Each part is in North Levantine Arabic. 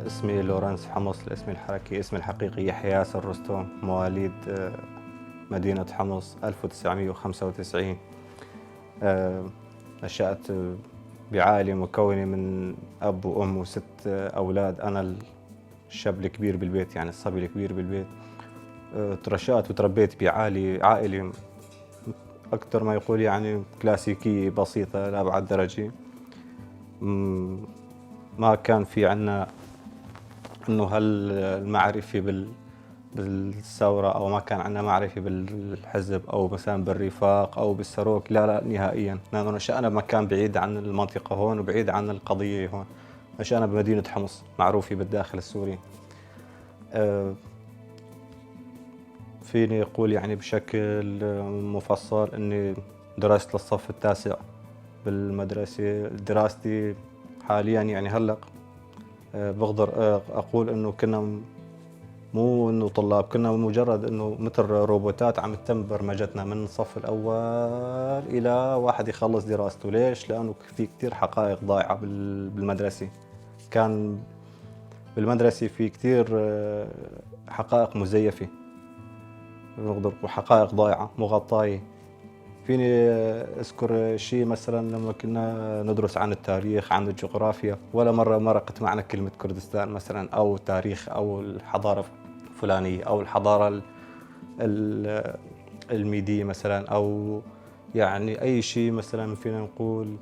اسمي لورنس حمص، الاسم الحركي، اسمي الحقيقي يحيى ياسر رستم، مواليد مدينة حمص 1995. نشأت بعائلة مكونة من أب وأم وست أولاد. أنا الشاب الكبير بالبيت، يعني الصبي الكبير بالبيت. ترشأت وتربيت بعائلة أكثر ما يقول يعني كلاسيكية بسيطة لأبعد درجة. ما كان في عنا إنه هالمعرفة بالثورة، أو ما كان عنا معرفة بالحزب أو مثلا بالرفاق أو بالسروك، لا لا نهائيا. لأنه نشأنا بمكان بعيد عن المنطقة هون وبعيد عن القضية هون. نشأنا بمدينة حمص معروفة بالداخل السوري. فيني أقول يعني بشكل مفصل إني درست للصف التاسع بالمدرسة. دراستي حاليا يعني هلق بقدر أقول إنه كنا مو إنه طلاب، كنا مجرد إنه مثل روبوتات عم تتم برمجتنا من الصف الأول إلى واحد يخلص دراسته. ليش؟ لأنه في كتير حقائق ضايعة بالمدرسة. كان بالمدرسة في كتير حقائق مزيفة، نقدر نقول حقائق ضايعة مغطاية. فيني أذكر شيء مثلا لما كنا ندرس عن التاريخ، عن الجغرافيا، ولا مرة مرقت معنا كلمة كردستان مثلا، أو تاريخ، أو الحضارة الفلانية، أو الحضارة الميدية مثلا، أو يعني أي شيء مثلا فينا نقول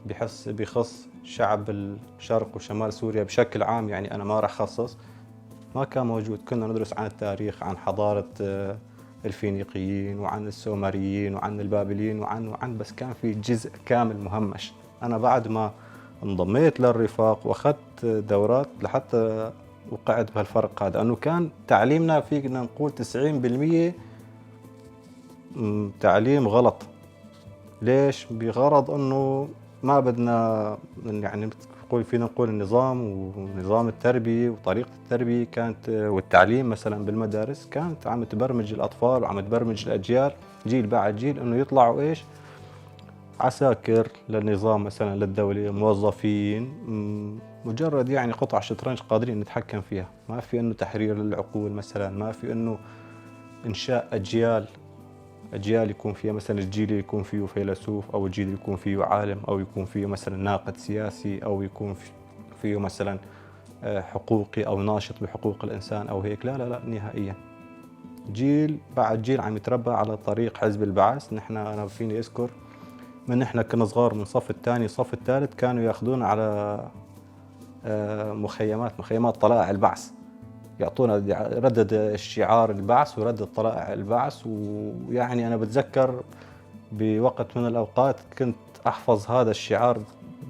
بخص شعب الشرق وشمال سوريا بشكل عام. يعني أنا ما راح خصص، ما كان موجود. كنا ندرس عن التاريخ، عن حضارة الفينيقيين وعن السومريين وعن البابليين وعن بس كان في جزء كامل مهمش. أنا بعد ما انضميت للرفاق وأخذت دورات لحتى وقعت بهالفرق هذا، أنه كان تعليمنا فينا نقول 90% تعليم غلط. ليش؟ بغرض أنه ما بدنا يعني فينا نقول النظام ونظام التربية وطريقة التربية كانت، والتعليم مثلا بالمدارس كانت عم تبرمج الأطفال وعم تبرمج الأجيال جيل بعد جيل أنه يطلعوا إيش؟ عساكر للنظام مثلا، للدولة، موظفين، مجرد يعني قطع شطرنج قادرين نتحكم فيها. ما في أنه تحرير للعقول مثلا، ما في أنه إنشاء أجيال يكون فيها مثلا الجيل اللي يكون فيه فيلسوف، أو الجيل اللي يكون فيه عالم، أو يكون فيه مثلا ناقد سياسي، أو يكون فيه مثلا حقوقي أو ناشط بحقوق الإنسان أو هيك. لا لا لا نهائيا. جيل بعد جيل عم يتربى على طريق حزب البعث. أنا فيني أذكر من نحن كنا صغار، من صف الثاني صف الثالث، كانوا ياخذونا على مخيمات طلائع البعث، يعطونا ردد الشعار البعث وردد طلائع البعث. ويعني أنا بتذكر بوقت من الأوقات كنت أحفظ هذا الشعار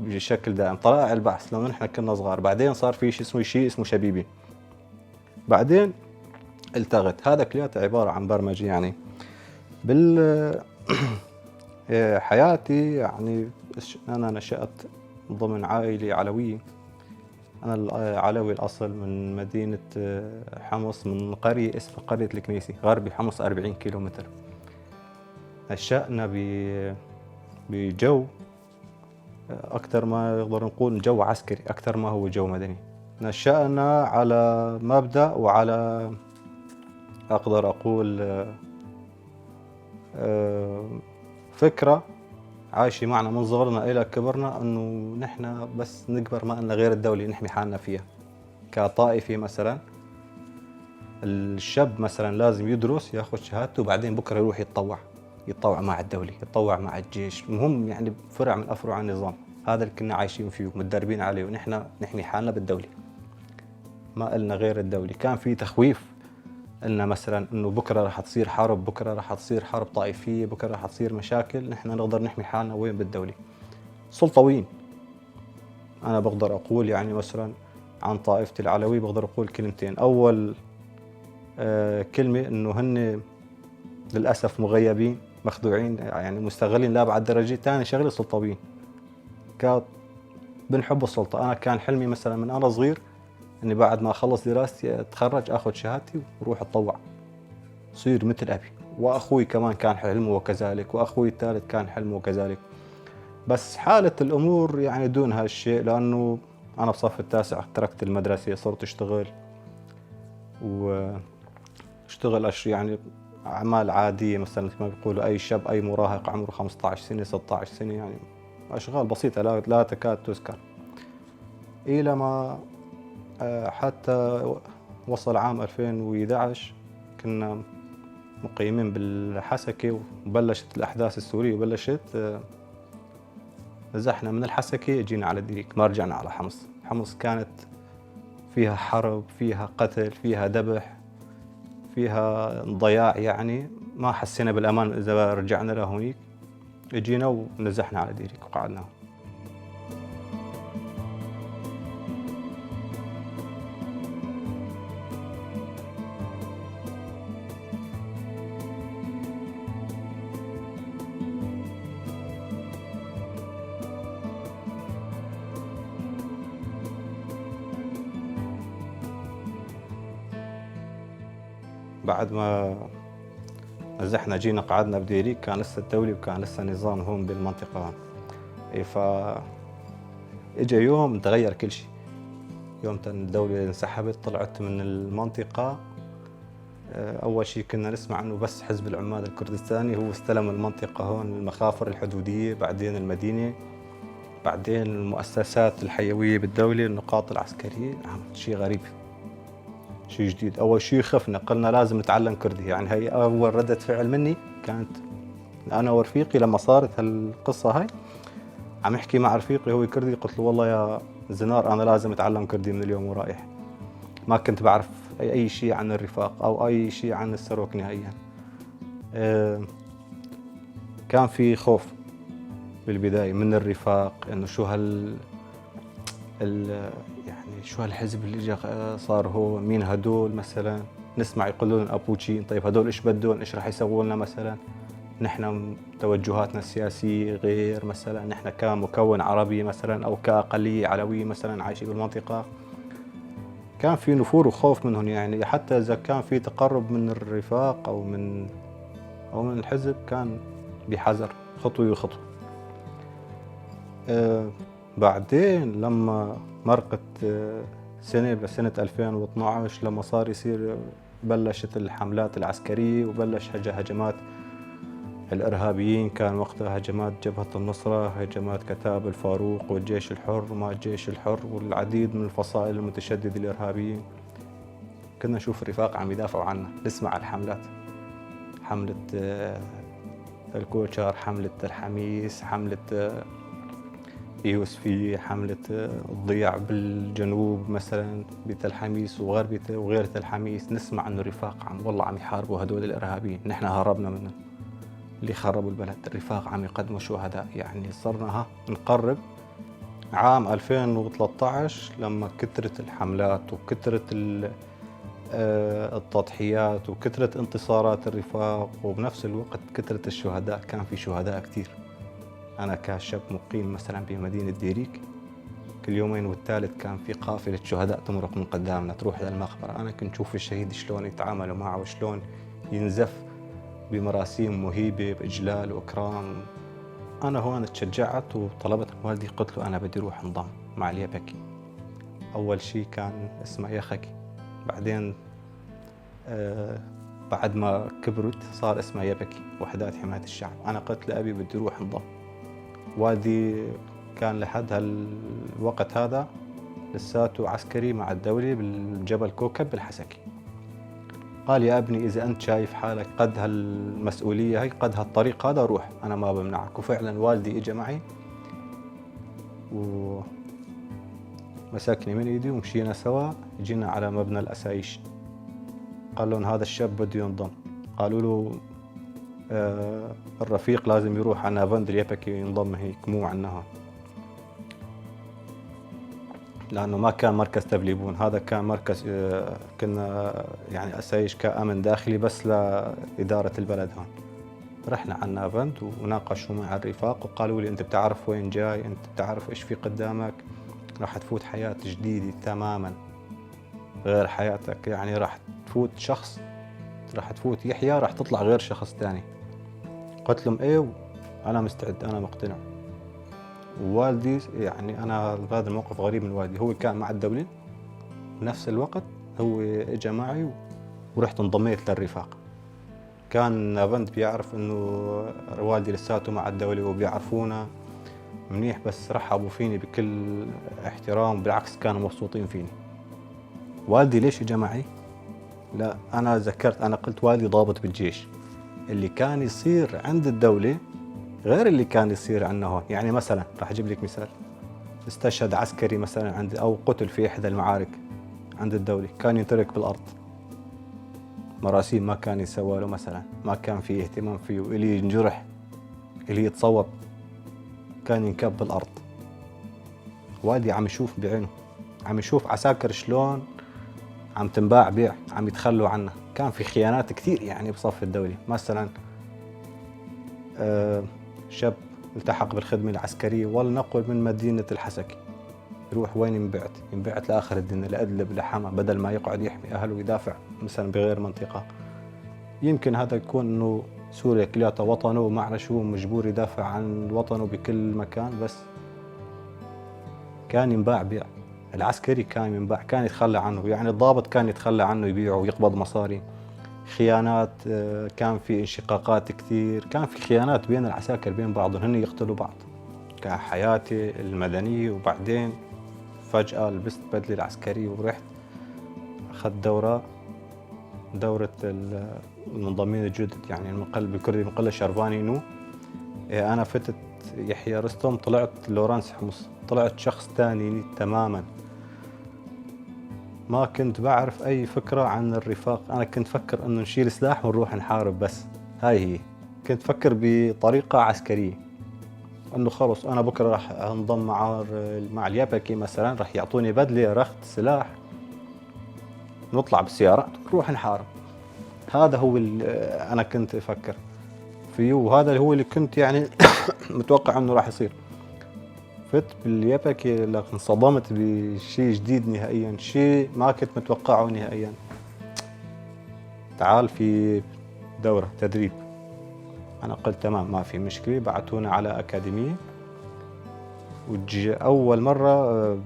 بشكل دائم، طلائع البعث، لما نحن كنا صغار. بعدين صار في شيء اسمه شبيبي، بعدين التغت. هذا كلياته عبارة عن برمجة. يعني بال حياتي يعني أنا نشأت ضمن عائلة علوية. أنا علوي الأصل من مدينة حمص، من قرية اسمها قرية الكنيسة، غربي حمص 40 كيلومتر. نشأنا بجو أكثر ما نقدر نقول جو عسكري أكثر ما هو جو مدني. نشأنا على مبدأ وعلى أقدر أقول فكرة عايشة معنا من صغرنا إلى كبرنا، إنه نحن بس نكبر ما لنا غير الدولة نحمي حالنا فيها. كطائفة مثلا الشاب مثلا لازم يدرس، ياخذ شهادته، وبعدين بكره يروح يتطوع مع الدولة، يتطوع مع الجيش، المهم يعني فرع من أفرع النظام. هذا اللي كنا عايشين فيه ومتدربين عليه، ونحن نحمي حالنا بالدولة، ما إلنا غير الدولة. كان في تخويف إلنا مثلا إنه بكره رح تصير حرب، بكره رح تصير حرب طائفية، بكره رح تصير مشاكل، نحن نقدر نحمي حالنا وين؟ بالدولة. سلطويين. أنا بقدر أقول يعني مثلا عن طائفتي العلوية بقدر أقول كلمتين. أول كلمة إنه هن للأسف مغيبين، مخدوعين، يعني مستغلين لأبعد درجة. ثاني شغلة سلطويين، بنحب السلطة. أنا كان حلمي مثلا من أنا صغير إني بعد ما أخلص دراستي أتخرج أخذ شهادتي وأروح أتطوع، صير مثل أبي. وأخوي كمان كان حلمه وكذلك، وأخوي الثالث كان حلمه وكذلك. بس حالة الأمور يعني دون هالشيء، لأنه أنا بصف التاسع تركت المدرسة، صرت أشتغل واشتغل يعني أعمال عادية، مثلا مثل ما بيقولوا أي شاب أي مراهق عمره 15 سنة 16 سنة، يعني أشغال بسيطة لا تكاد تذكر، إلى ما حتى وصل عام 2011 كنا مقيمين بالحسكة وبلشت الأحداث السورية وبلشت، نزحنا من الحسكة جينا على ديريك، ما رجعنا على حمص. حمص كانت فيها حرب، فيها قتل، فيها ذبح، فيها ضياع، يعني ما حسينا بالأمان إذا رجعنا لهونيك. اجينا ونزحنا على ديريك وقعدنا. بعد ما نزحنا جينا قعدنا بديريك، كان لسه الدولة وكان لسه النظام هون بالمنطقة. ف اجى يوم تغير كل شيء. يوم الدولة انسحبت، طلعت من المنطقة. أول شيء كنا نسمع إنه بس حزب العمال الكردستاني هو استلم المنطقة هون، المخافر الحدودية، بعدين المدينة، بعدين المؤسسات الحيوية بالدولة، النقاط العسكرية. شيء غريب، شيء جديد. أول شيء خفنا، قلنا لازم نتعلم كردي. يعني هي أول ردة فعل مني كانت أنا ورفيقي لما صارت هالقصة هاي، عم احكي مع رفيقي هو كردي، قلت له والله يا زنار أنا لازم أتعلم كردي من اليوم ورايح. ما كنت بعرف أي شيء عن الرفاق أو أي شيء عن السروك نهائيا. كان في خوف بالبداية من الرفاق، إنه شو هال يعني شو هالحزب اللي اجى صار هو، مين هدول مثلا، نسمع يقولون ابوتشي، طيب هدول ايش بدهم، ايش رح يسووا لنا مثلا، نحن توجهاتنا السياسية غير مثلا، نحن كمكون عربي مثلا او كأقلية علوية مثلا عايشة بالمنطقة. كان في نفور وخوف منهم، يعني حتى اذا كان في تقرب من الرفاق او من الحزب كان بحذر، خطوة وخطوة. بعدين لما مرقت سنة، بسنة 2012 لما صار يصير بلشت الحملات العسكرية وبلش هجمات الإرهابيين، كان وقتها هجمات جبهة النصرة، هجمات كتائب الفاروق والجيش الحر وما الجيش الحر والعديد من الفصائل المتشددة الإرهابيين. كنا نشوف الرفاق عم يدافعوا عنا، نسمع الحملات، حملة الكوتشر، حملة الحميس، حملة يوسفية، حملة الضياع بالجنوب مثلا بتلحميس وغير تلحميس. نسمع انه الرفاق عم والله عم يحاربوا هدول الارهابيين، نحن هربنا منهم اللي خربوا البلد، الرفاق عم يقدموا شهداء. يعني صرنا نقرب عام 2013 لما كثرت الحملات وكثرت التضحيات وكثرت انتصارات الرفاق، وبنفس الوقت كثرت الشهداء، كان في شهداء كثير. أنا كشاب مقيم مثلا بمدينة ديريك، كل يومين والثالث كان في قافلة شهداء تمرق من قدامنا تروح للمقبرة. أنا كنت شوف الشهيد شلون يتعاملوا معه وشلون ينزف بمراسيم مهيبة بإجلال وإكرام. أنا هون تشجعت وطلبت من والدي، قلت له أنا بدي أروح انضم مع اليبكي. أول شيء كان اسمه يخكي، بعدين بعد ما كبرت صار اسمه يبكي، وحدات حماية الشعب. أنا قلت لأبي بدي أروح انضم. والدي كان لحد هالوقت هذا لساته عسكري مع الدولة بالجبل كوكب بالحسكي. قال يا ابني إذا أنت شايف حالك قد هالمسؤولية هي، قد هالطريق هذا، روح، أنا ما بمنعك. وفعلا والدي إجا معي ومسكني من إيدي ومشينا سوا، جينا على مبنى الأسايش. قال لهم هذا الشاب بده ينضم. قالوا له الرفيق لازم يروح على نافند اليبكي ينضم هيك، مو عنا هون، لأنه ما كان مركز تبليبون، هذا كان مركز كنا يعني أسايش كأمن داخلي بس لإدارة البلد هون. رحنا على نافند وناقشوا مع الرفاق وقالوا لي أنت بتعرف وين جاي، أنت بتعرف إيش في قدامك، راح تفوت حياة جديدة تماما غير حياتك، يعني راح تفوت شخص، راح تفوت يحيى، راح تطلع غير شخص ثاني. قلت لهم ايه أنا مستعد، أنا مقتنع. ووالدي يعني أنا هذا الموقف غريب من والدي، هو كان مع الدولة بنفس الوقت هو إجا معي ورحت انضميت للرفاق. كان نافند بيعرف إنه والدي لساته مع الدولة وبيعرفونا منيح، بس رحبوا فيني بكل احترام، بالعكس كانوا مبسوطين فيني. والدي ليش إجا معي؟ لا أنا ذكرت، أنا قلت والدي ضابط بالجيش. اللي كان يصير عند الدولة غير اللي كان يصير عندنا هون. يعني مثلا راح أجيب لك مثال، استشهد عسكري مثلا عند أو قتل في إحدى المعارك عند الدولة، كان يترك بالأرض، مراسيم ما كان يسوى له مثلا، ما كان في اهتمام فيه، واللي ينجرح اللي يتصوب كان ينكب بالأرض. والدي عم يشوف بعينه، عم يشوف عساكر شلون عم تنباع بيع، عم يتخلوا عنا. كان في خيانات كثير يعني بصف الدولة. مثلا شاب التحق بالخدمة العسكرية ولنقل من مدينة الحسكة، يروح وين ينبعت؟ ينبعت لآخر الدنيا، لأدلب، لحما، بدل ما يقعد يحمي أهله ويدافع مثلا بغير منطقة. يمكن هذا يكون إنه سوريا كلها وطنه وما شو، مجبور يدافع عن وطنه بكل مكان، بس كان ينباع بيع. العسكري كان ينباع، كان يتخلى عنه، يعني الضابط كان يتخلى عنه، يبيعه ويقبض مصاري. خيانات، كان في انشقاقات كثير، كان في خيانات بين العساكر بين بعضهم، هن يقتلوا بعض. كحياتي المدنية، وبعدين فجأة لبست بدلة العسكرية ورحت أخذت دورة المنضمين الجدد، يعني المقل بالكردي مقل شرفاني نو. أنا فتت يحيى رستم، طلعت لورانس حمص، طلعت شخص ثاني تماما. ما كنت بعرف أي فكرة عن الرفاق، أنا كنت فكر إنه نشيل سلاح ونروح نحارب بس، هاي هي. كنت فكر بطريقة عسكرية، إنه خلص أنا بكرة راح أنضم مع اليابكي مثلا، راح يعطوني بدلة، رخت، سلاح، نطلع بالسيارات نروح نحارب. هذا هو اللي أنا كنت أفكر فيه، وهذا هو اللي كنت يعني متوقع إنه راح يصير. فت باليابكي لكن انصدمت بشيء جديد نهائيا، شيء ما كنت متوقعه نهائيا. تعال في دورة تدريب، أنا قلت تمام ما في مشكلة. بعتونا على أكاديمية، وجي أول مرة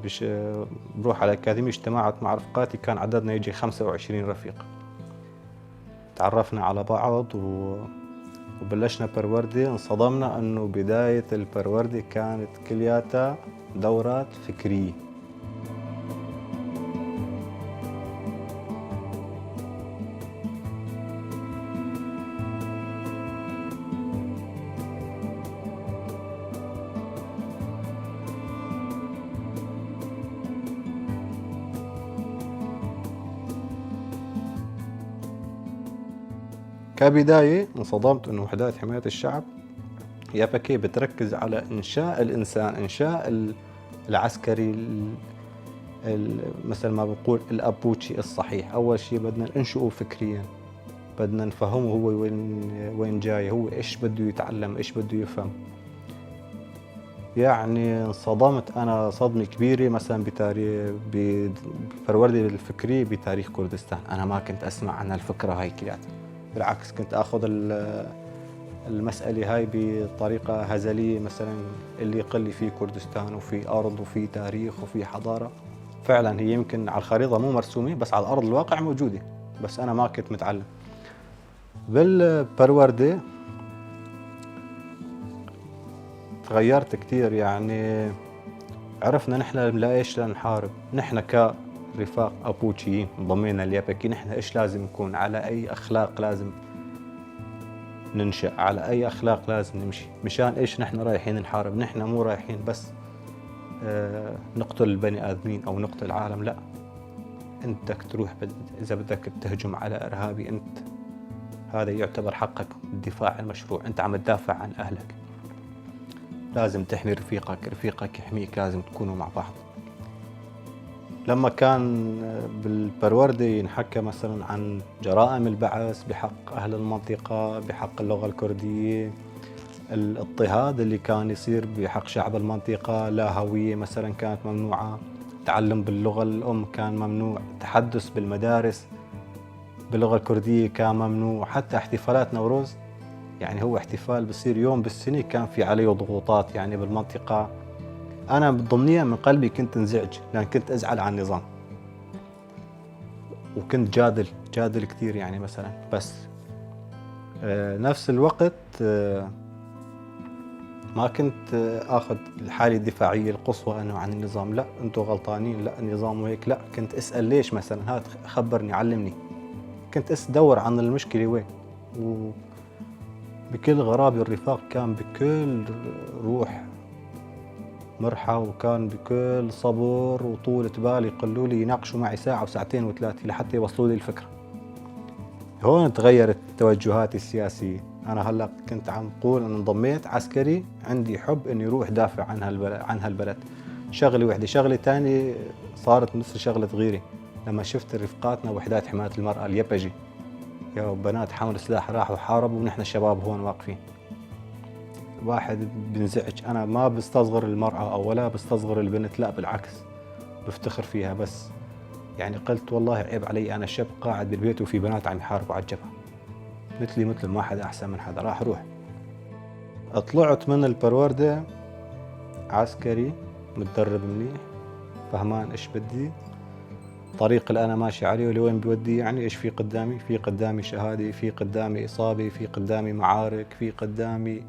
بروح على أكاديمية، اجتمعت مع رفقاتي، كان عددنا يجي 25 رفيق. تعرفنا على بعض وبلشنا بروردي. انصدمنا أنه بداية البروردي كانت كلياتها دورات فكرية. كبداية انصدمت أنه وحدات حماية الشعب يابكي بتركز على إنشاء الإنسان، إنشاء العسكري مثل ما بقول الأبوتشي الصحيح. أول شيء بدنا ننشئه فكريا، بدنا نفهمه هو وين جاي، هو إيش بده يتعلم، إيش بده يفهم. يعني انصدمت أنا صدمة كبيرة مثلا بتاريخ بفروردي الفكري بتاريخ كردستان. أنا ما كنت أسمع عن الفكرة هاي كلياتها، بالعكس كنت آخذ المسألة هاي بطريقة هزلية، مثلا اللي يقل لي في كردستان وفي أرض وفي تاريخ وفي حضارة. فعلا هي يمكن على الخريطة مو مرسومة، بس على الأرض الواقع موجودة، بس أنا ما كنت متعلم. بالبروردة تغيرت كثير، يعني عرفنا نحن لإيش لنحارب. نحن كرفاق أبوتشيين انضمينا لليابكي، نحن إيش لازم نكون، على أي أخلاق لازم ننشأ، على أي أخلاق لازم نمشي، مشان إيش نحن رايحين نحارب. نحن مو رايحين بس نقتل البني آدمين أو نقتل العالم، لا، أنت تروح إذا بدك تهجم على إرهابي أنت هذا يعتبر حقك، الدفاع المشروع، أنت عم تدافع عن أهلك، لازم تحمي رفيقك، رفيقك يحميك، لازم تكونوا مع بعض. لما كان بالبروردة ينحكى مثلا عن جرائم البعث بحق أهل المنطقة، بحق اللغة الكردية، الاضطهاد اللي كان يصير بحق شعب المنطقة، لا هوية مثلا كانت ممنوعة، تعلم باللغة الأم كان ممنوع، التحدث بالمدارس باللغة الكردية كان ممنوع، حتى احتفالات نوروز، يعني هو احتفال بصير يوم بالسنة، كان في عليه ضغوطات يعني بالمنطقة. أنا ضمنيا من قلبي كنت انزعج، لأن كنت أزعل على النظام، وكنت جادل كثير يعني مثلا. بس نفس الوقت ما كنت آخذ الحالة الدفاعية القصوى أنه عن النظام، لا أنتم غلطانين، لا النظام وهيك، لا كنت أسأل ليش مثلا، هات خبرني علمني، كنت أدور عن المشكلة وين. وبكل غرابة الرفاق كان بكل روح مرحة، وكان بكل صبر وطولة بال يقولوا لي، يناقشوا معي ساعة وساعتين وثلاثة لحتى يوصلوا لي الفكرة. هون تغيرت توجهاتي السياسية. أنا هلأ كنت عم قول إنه انضميت عسكري، عندي حب إني روح دافع عن هالبلد. شغلة وحدة. شغلة تانية صارت مثل شغلة غيري لما شفت رفقاتنا وحدات حماية المرأة اليبجي، يا بنات حملوا سلاح راحوا حاربوا ونحن الشباب هون واقفين. واحد بنزعج. أنا ما بستصغر المرأة أو ولا بستصغر البنت، لا بالعكس بفتخر فيها، بس قلت والله عيب علي، أنا شاب قاعد بالبيت وفي بنات عم يحاربوا على الجبهة، مثلي مثل ما حدا أحسن من حدا، راح أروح. طلعت من البروردة عسكري متدرب منيح، فهمان إيش بدي، الطريق اللي أنا ماشي عليه ولوين بودي، إيش في قدامي، في قدامي شهادة، في قدامي إصابة، في قدامي معارك، في قدامي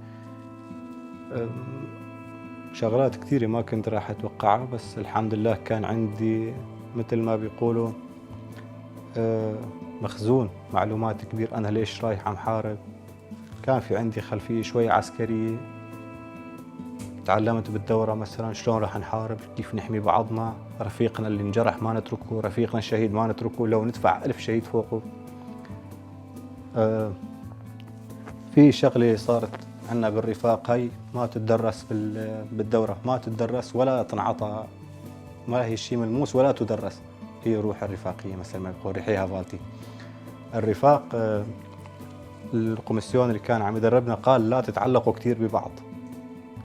شغلات كثيرة ما كنت راح أتوقعها، بس الحمد لله كان عندي مثل ما بيقولوا مخزون معلومات كبير، أنا ليش رايح عم حارب. كان في عندي خلفية شوي عسكرية، تعلمت بالدورة مثلا شلون راح نحارب، كيف نحمي بعضنا، رفيقنا اللي انجرح ما نتركه، رفيقنا الشهيد ما نتركه، لو ندفع 1000 شهيد فوقه. في شغلة صارت عندنا بالرفاق هاي ما تدرس بالدورة، ما تدرس ولا تنعطى، ما هي شيء ملموس ولا تدرس، هي روح الرفاقية مثل ما بيقول ريحيها فالتي. الرفاق القومسيون اللي كان عم يدربنا قال لا تتعلقوا كثير ببعض.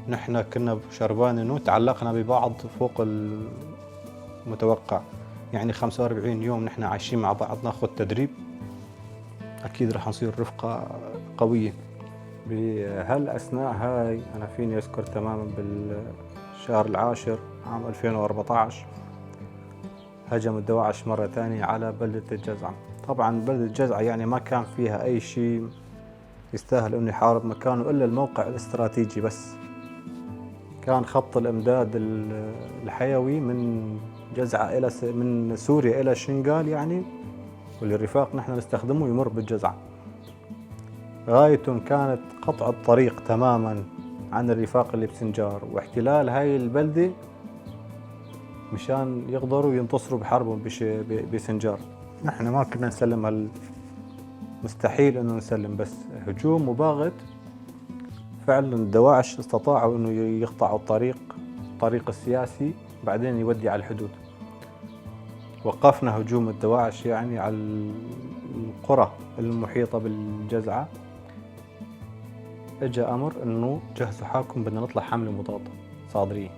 نحن كنا شربان انه تعلقنا ببعض فوق المتوقع، 45 يوم نحن عايشين مع بعض ناخذ تدريب، اكيد رح نصير رفقة قوية. بهالأثناء هاي أنا فيني أذكر تماما بالشهر العاشر عام 2014 هجم الدواعش مرة ثانية على بلدة الجزعة. طبعا بلدة الجزعة ما كان فيها أي شيء يستاهل إنه يحارب مكانه إلا الموقع الاستراتيجي بس. كان خط الإمداد الحيوي من جزعة إلى من سوريا إلى شنغال واللي الرفاق نحن نستخدمه يمر بالجزعة. غايتهم كانت قطع الطريق تماما عن الرفاق اللي بسنجار واحتلال هاي البلدة مشان يقدروا ينتصروا بحربهم بسنجار. نحن ما كنا نسلم مستحيل انه نسلم، بس هجوم مباغت فعلا الدواعش استطاعوا انه يقطعوا الطريق السياسي بعدين يودي على الحدود. وقفنا هجوم الدواعش على القرى المحيطة بالجزعة. اجى امر انه جهزوا حالكم بدنا نطلع حملة مضادة صادرية.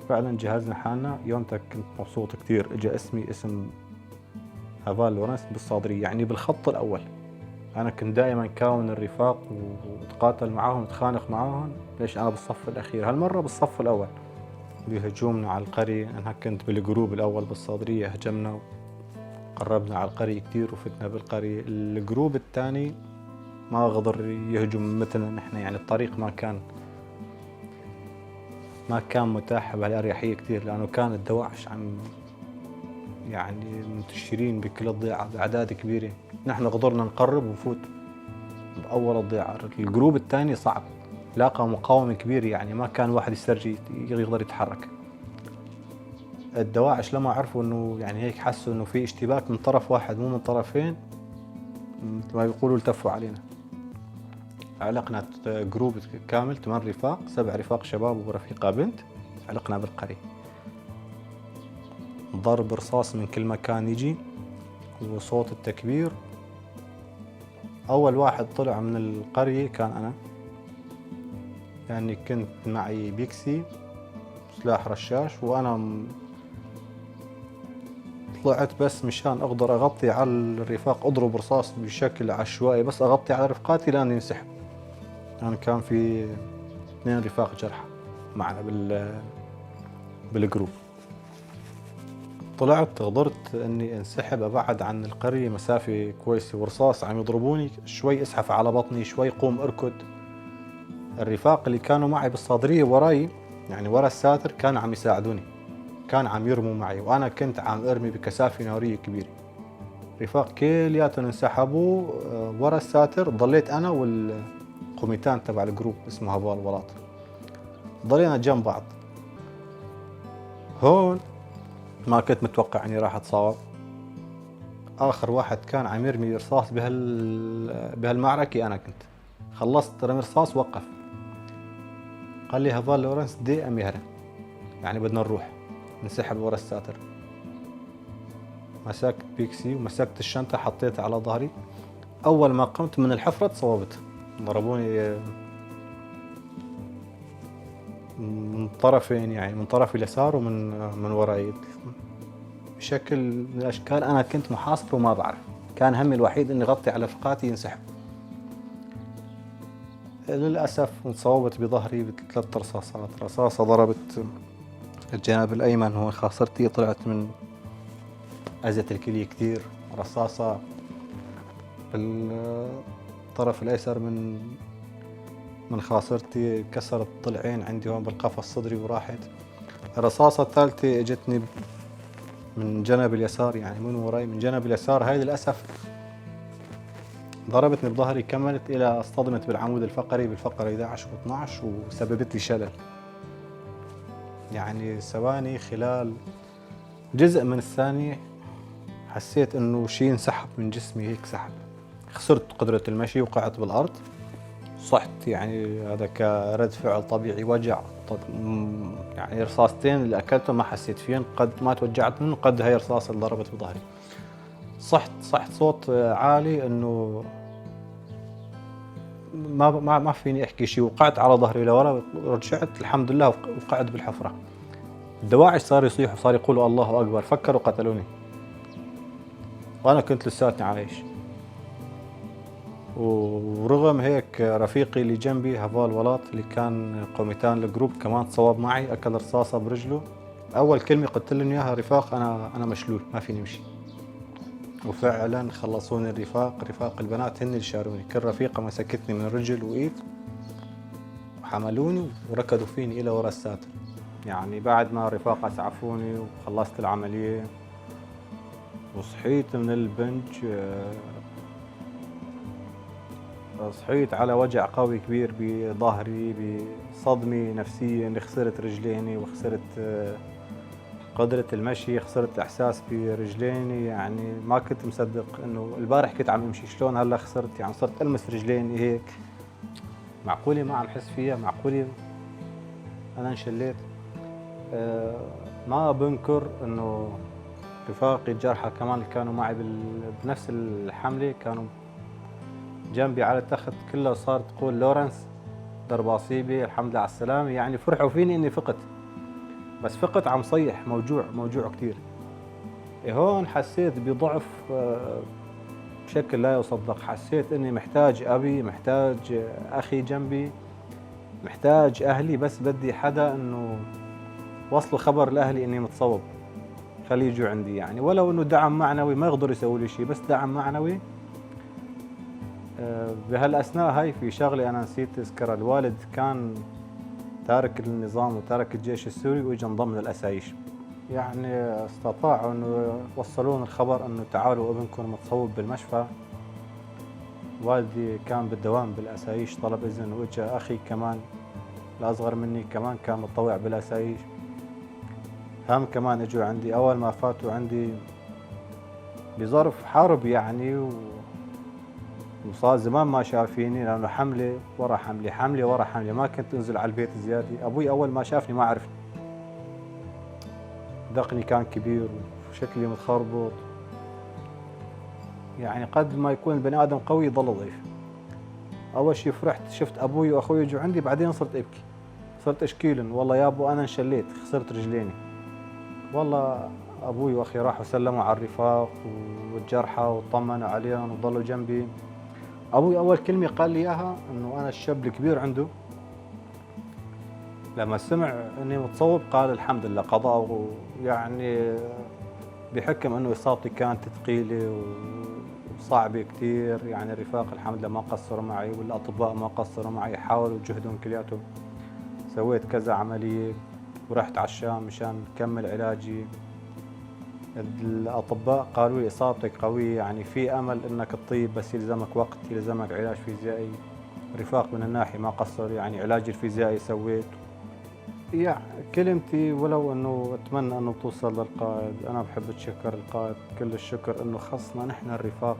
فعلا جهزنا حالنا. يومتها كنت مبسوط كثير، اجى اسمي اسم هافال لورنس بالصادرية، يعني بالخط الأول. أنا كنت دائما كاون الرفاق وتقاتل معاهم وتخانق معاهم، ليش أنا بالصف الأخير؟ هالمرة بالصف الأول. بهجومنا على القرية، أنا كنت بالجروب الأول بالصادرية، هجمنا وقربنا على القرية كثير وفتنا بالقرية. الجروب الثاني ما قدر يهجم مثلنا نحن، الطريق ما كان متاح بهالأريحية كثير، لأنه كان الدواعش عم منتشرين بكل الضيعة بأعداد كبيرة. نحن قدرنا نقرب ونفوت بأول الضيعة. الجروب الثاني صعب، لاقى مقاومة كبيرة، ما كان واحد يسترجي يقدر يتحرك. الدواعش لما عرفوا إنه هيك حسوا إنه في اشتباك من طرف واحد مو من طرفين، مثل ما بيقولوا التفوا علينا. علقنا جروب كامل 8 رفاق، 7 رفاق شباب ورفيقة بنت، علقنا بالقرية. ضرب رصاص من كل مكان يجي. وصوت التكبير. أول واحد طلع من القرية كان أنا، يعني كنت معي بيكسي سلاح رشاش، وأنا طلعت بس مشان أقدر أغطي على الرفاق، أضرب رصاص بشكل عشوائي بس أغطي على رفقاتي لأني انسحب. يعني كان في 2 رفاق جرحى معنا بالجروب. طلعت قدرت اني انسحب ابعد عن القريه مسافه كويسه، ورصاص عم يضربوني، شوي اسحف على بطني، شوي قوم اركض. الرفاق اللي كانوا معي بالصادريه وراي، يعني ورا الساتر، كانوا عم يساعدوني، كان عم يرموا معي، وانا كنت عم ارمي بكثافه ناريه كبيره. رفاق كلياتهم انسحبوا ورا الساتر، ضليت انا والقوميتان تبع الجروب اسمه هبال بلاط، ضلينا جنب بعض. هون ما كنت متوقع اني راح اتصاوب. اخر واحد كان عم يرمي رصاص بهالمعركه انا كنت. خلصت رمي رصاص وقف، قال لي هفال لورنس دي ام يهرن، يعني بدنا نروح نسحب ورا الساتر. مسكت بيكسي ومسكت الشنطه حطيتها على ظهري. اول ما قمت من الحفره تصوبت، ضربوني من طرفين، يعني من طرف اليسار ومن وراي بشكل من الاشكال. انا كنت محاصر وما بعرف، كان همي الوحيد اني اغطي على رفقاتي ينسحب. للاسف انصابت بظهري ب3 رصاصات، رصاصه ضربت الجانب الايمن هو خاصرتي، طلعت من اذت الكليه كثير، رصاصه بالطرف الايسر من خاصرتي كسرت ضلعين عندي هون بالقفص الصدري وراحت. الرصاصة الثالثة اجتني من جنب اليسار، يعني من وراي من جنب اليسار، هاي للأسف ضربتني بظهري، كملت إلى اصطدمت بالعمود الفقري بالفقرة 11 و12 وسببت لي شلل. يعني ثواني، خلال جزء من الثانية حسيت إنه شيء انسحب من جسمي، هيك سحب، خسرت قدرة المشي وقعت بالأرض. صحت، يعني هذا كرد فعل طبيعي، وجع يعني رصاصتين اللي أكلتهم ما حسيت فيهم، قد ما توجعت منه قد هاي الرصاصة اللي ضربت بظهري. صحت صوت عالي إنه ما فيني أحكي شيء، وقعت على ظهري لورا ورجعت الحمد لله وقعت بالحفرة. الدواعش صاروا يصيحوا، صاروا يقولوا الله أكبر، فكروا قتلوني وأنا كنت لساتني عايش. ورغم هيك رفيقي اللي جنبي هفال ولاط اللي كان قوميتان الجروب كمان تصوب معي، أكل رصاصة برجله. أول كلمة قلت لهم إياها، رفاق أنا مشلول ما فيني أمشي. وفعلا خلصوني الرفاق، رفاق البنات هن اللي شالوني، كل رفيقة مسكتني من رجل وإيد وحملوني وركضوا فيني إلى ورا الساتر. يعني بعد ما الرفاق أسعفوني وخلصت العملية وصحيت من البنج، صحيت على وجع قوي كبير بظهري، بصدمة نفسية اني خسرت رجليني وخسرت قدرة المشي، خسرت احساس برجليني. يعني ما كنت مصدق انه البارح كنت عم امشي، شلون هلا خسرت؟ يعني صرت المس رجليني هيك، معقولة ما عم حس فيها؟ معقولة انا انشليت؟ ما بنكر انه رفاقي الجرحى كمان اللي كانوا معي بنفس الحملة كانوا جنبي على التخت، كلها صارت تقول لورنس درباصيبي الحمد لله على السلامة. يعني فرحوا فيني اني فقت، بس فقت عم صيح موجوع، موجوع كثير. هون حسيت بضعف بشكل لا يصدق، حسيت اني محتاج ابي، محتاج اخي جنبي، محتاج اهلي، بس بدي حدا انه وصلوا خبر لاهلي اني متصوب، خليه يجوا عندي. يعني ولو انه دعم معنوي ما يقدروا يسووا لي شيء، بس دعم معنوي. بهالاثناء هاي في شغله انا نسيت اذكرها، الوالد كان تارك النظام وتارك الجيش السوري واجى انضم للاسايش. يعني استطاعوا انه يوصلون الخبر انه تعالوا ابنكم متصوب بالمشفى. والدي كان بالدوام بالاسايش، طلب اذن، واجى اخي كمان الاصغر مني كمان كان متطوع بالاسايش، هم كمان اجوا عندي. اول ما فاتوا عندي بظرف حرب يعني وصار زمان ما شافيني، لانه حمله ورا حمله، حمله ورا حمله، ما كنت انزل على البيت زياده. ابوي اول ما شافني ما عرفني، دقني كان كبير وشكلي متخربط. يعني قد ما يكون البني آدم قوي يضل ضعيف. أول شيء فرحت شفت أبوي وأخوي يجوا عندي، بعدين صرت أبكي، صرت أشكي لهم والله يابو أنا انشليت، خسرت رجليني. والله أبوي وأخي راحوا سلموا على الرفاق والجرحى وطمنوا عليهم وضلوا جنبي. أبوي أول كلمة قال لي إياها إنه أنا الشاب الكبير عنده، لما سمع إني متصوب قال الحمد لله قضاء، ويعني بحكم إنه إصابتي كانت ثقيلة وصعبة كثير، يعني الرفاق الحمد لله ما قصروا معي والأطباء ما قصروا معي، حاولوا جهدهم كلياتهم. سويت كذا عملية ورحت على الشام مشان كمل علاجي. الأطباء قالوا لي إصابتك قوية، يعني في أمل إنك تطيب، بس يلزمك وقت، يلزمك علاج فيزيائي. رفاق من الناحية ما قصروا، يعني علاجي الفيزيائي سويت. يعني كلمتي ولو إنه أتمنى إنه توصل للقائد، أنا بحب أتشكر القائد كل الشكر إنه خصنا نحن الرفاق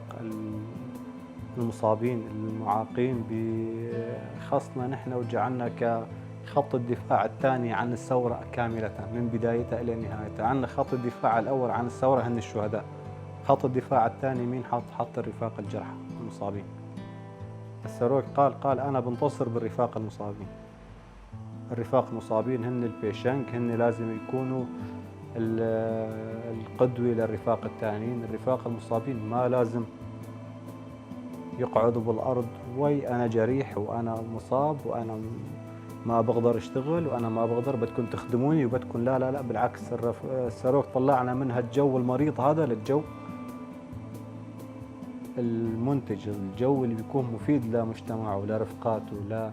المصابين المعاقين، خصنا نحن وجعلنا كخط الدفاع الثاني عن الثورة كاملة من بدايتها إلى نهايتها. عندنا خط الدفاع الأول عن الثورة هن الشهداء، خط الدفاع الثاني مين حط؟ حط الرفاق الجرحى المصابين. السروك قال أنا بنتصر بالرفاق المصابين. الرفاق المصابين هن البيشنك، هن لازم يكونوا القدوة للرفاق الثانيين. الرفاق المصابين ما لازم يقعدوا بالأرض، وي أنا جريح وأنا مصاب وأنا ما بقدر اشتغل وأنا ما بقدر، بدكم تخدموني وبدكم لا لا لا، بالعكس. السروك طلعنا من هالجو المريض هذا للجو المنتج، الجو اللي بيكون مفيد لمجتمعه ولرفقاته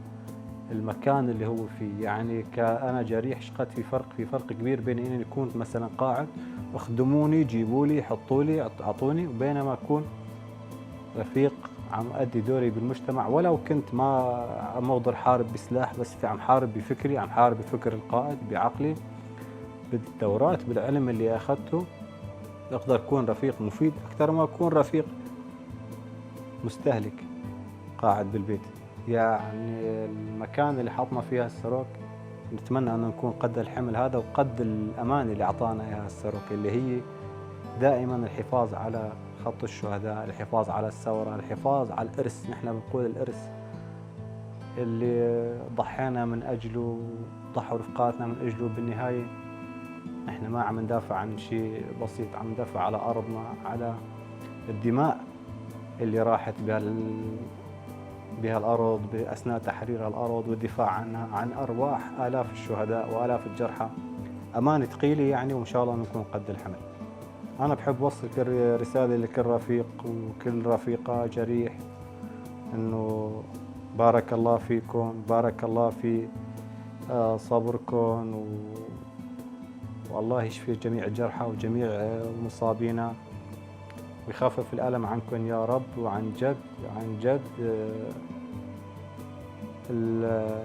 للمكان اللي هو فيه. يعني كأنا جريح شقد في فرق كبير بين إني أكون مثلا قاعد اخدموني، جيبوا لي، حطوا لي، اعطوني، وبينما أكون رفيق عم أدي دوري بالمجتمع، ولو كنت ما عم أقدر حارب بسلاح، بس في عم حارب بفكري، عم حارب بفكر القائد، بعقلي، بالدورات، بالعلم اللي أخذته، أقدر أكون رفيق مفيد أكثر ما أكون رفيق مستهلك قاعد بالبيت. يعني المكان اللي حطنا فيها السروك نتمنى أن نكون قد الحمل هذا وقد الأمان اللي أعطانا إياها السروك، اللي هي دائما الحفاظ على خط الشهداء، الحفاظ على الثورة، الحفاظ على الإرث. نحن بنقول الإرث اللي ضحينا من أجله، ضحوا رفقاتنا من أجله. بالنهاية نحن ما عم ندافع عن شيء بسيط، عم ندافع على أرضنا، على الدماء اللي راحت بهالأرض بأثناء تحرير الأرض والدفاع عنها، عن أرواح آلاف الشهداء وآلاف الجرحى. أمانة ثقيلة يعني، وإن شاء الله نكون قد الحمل. أنا بحب وصل كل رسالة لكل رفيق وكل رفيقة جريح، إنه بارك الله فيكم، بارك الله في صبركم، والله يشفي جميع الجرحى وجميع مصابينا ويخفف الألم عنكم يا رب. وعن جد، عن جد،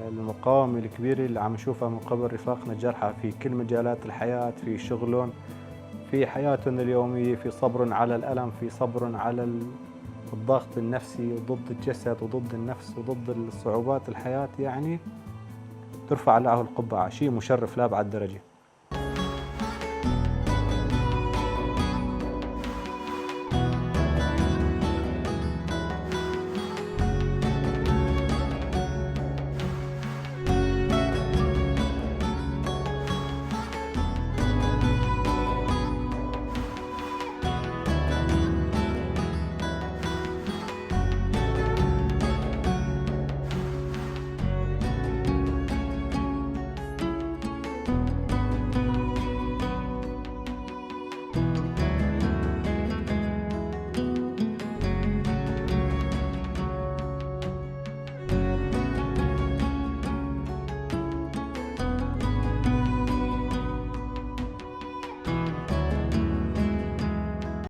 المقاومة الكبيرة اللي عم نشوفها من قبل رفاقنا الجرحى في كل مجالات الحياة، في شغلهم، في حياتهم اليومية، في صبر على الألم، في صبر على الضغط النفسي وضد الجسد وضد النفس وضد الصعوبات الحياة، يعني ترفع له القبعة، شيء مشرف لا بعد درجة.